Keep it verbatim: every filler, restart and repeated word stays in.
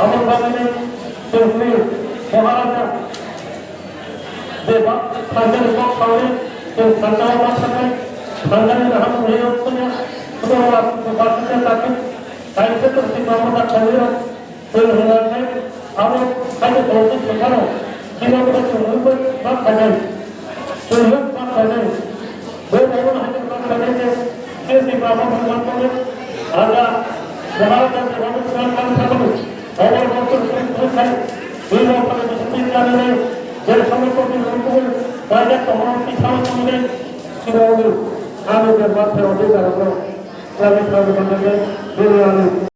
Abo bagwi chwngni Maharaja bebak thangjani kok saui chwng thangjao ma sanai, thangjani naham hwnwi wngkha, Sukarwa Bupati Chakri, Kaisa Chakri Mamata Khalirok, chwng hwnwi abo kaisa Bupati Chakri, Bino Bupati Chakri, Bupati Chakri. Chwng bak khainai. Bo borok hai khe bak khainai je, je Tripura bo bwrwi man tongo. Raja, Maharaja je Raja Sri Ram Thakur, Bhaban Bhaktha Sri Sri Sai, Bhima Bhaktha Sri Sri Sai, je Samantha Sri Ram Thakur, Raja Tomorong Sri Sai Sri Sai, Sri Ram Thakur, Ami je Bhaktha Sri Ram Thakur, Raja Sri Ram Thakur, Sri Ram